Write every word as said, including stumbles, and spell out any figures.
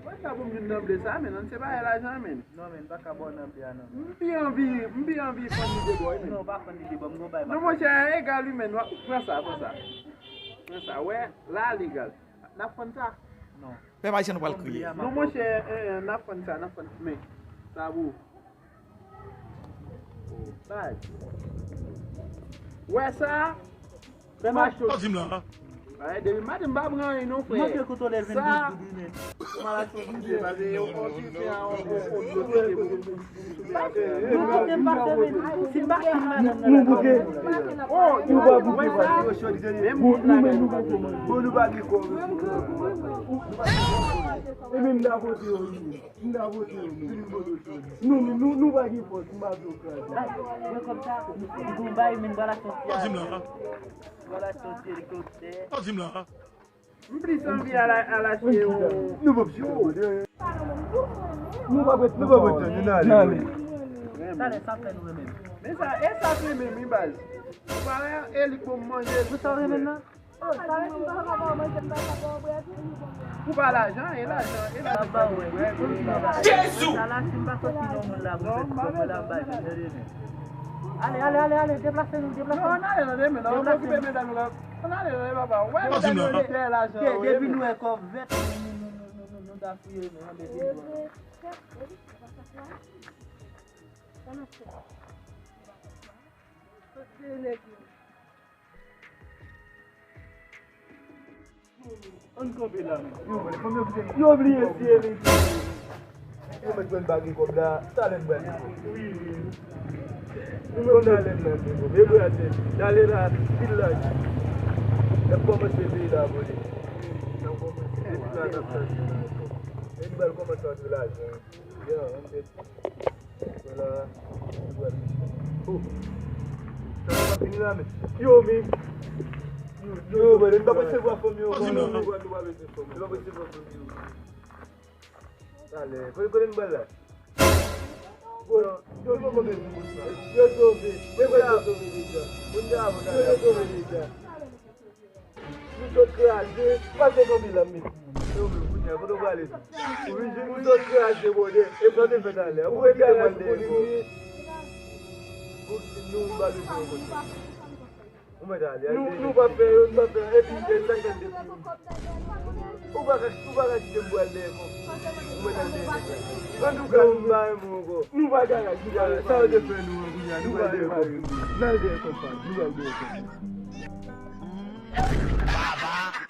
Mwen ka pou m vin nan ble sa, men, nan se pa lajan, men. Non, men, m pa ka ba w nan ble a, non. M pi anvi, m pi anvi fann li de bò, men. Non, pa fann li de bò, m gon bay. Non, monchè, egal, wi, men, pran sa, pran sa. Pran sa, wè, la, legal. N ap fann sa? Non. Pèp ayisyen nou pral kriye. Non, monchè, eh, eh, n ap fann sa, n ap fann, men, sa pou. Bay. Wè sa? Fè m achte. Sa w di m la? Ay, depi maten m pa pran anyen non, frè. Montre kote w leve sa. Kòman l achte yon bouke, paske yon, yon ti fè yon, yon, yon dlo kite pou, pou, pou, pou sou plas. Nou bouke pase, men si m pa fè madanm nan. Nou bouke. Oh, nou pa bouke, wè sa? Menm nou, nou, nou pa gen kò. E menm n a vote yo. Nou, nou, nou, nou pa gen fòs, nou pa vle w kraze. Mwen kòm sa, m gon bay, men m pral achte yon ti avyon. M pral achte yon ti elikoptè. M plis anvi al, al achte yon. Nou p ap jwe. Nou p ap ret, nou p ap ret, nou ale. Talè, sa fè nou renmen. Men sa, e sa k renmen, wi, baz. Ou pa wè, e li k bon manje. Ou sa w renmen nan? Ou pa lajan, e lajan, e lajan. Jezi! Sa la, si m pa soti non moun la pou fè ti kòb la, m bay li, tande men. Ale, ale, ale, ale, deplase nou, deplase nou. Non, ann ale nan demen, non, okipe medam yo la. Ann ale nan demen, papa. Wè medam yo dèyè lajan yo, depi nou wè kòb vèt, nou, nou, nou ta fouye nou, depi nou wè. Ann kanpe la, men. Yo bliye si e li. Yo mèt jwenn bagay kòb la, talè n pral gen kòb. Wi, wi. Nou menm talè n pral gen kòb. E brate, talè la, pil la. N ap kòmanse veye la, abòne. N ap kòmanse, depi la, n ap chache la. E n pral kòmanse antre lajan. Yo, ann Wala. Oh. Sa pa fini la, men. Yo, men. Yo, men, nou pa resevwa fanm yo. Konnen nou pa, nou pa resevwa fanm yo. Nou pa resevwa fanm yo. Talè, kote, kote nou pral la? Bon, yo, yo, yo, yo sove. Yo sove deja. Yo sove deja. Nou sot kraze, pase tonbe la, men. E ou menm, kounye a, kote w prale tou? Ou vin jwenn nou sot kraze, bòdè. E sa w te fè talè a? Ou wè garaj pou li ye. Ou mèt ale, nou, nou pa fè yo, nou pa fè yo. Epi, e sa k ap depi. Ou pa ka, ou pa ka kite m pral dèyè kòb. Ou mèt ale dèyè nèg la. Antouka, nou pa renmen w ankò. Nou pa garaj, nou pa renmen. Sa yo te fè nou an, kounye a, nou pral dèyè kòb. N al dèyè kòb pa nou, nou pral dèyè kòb. Baba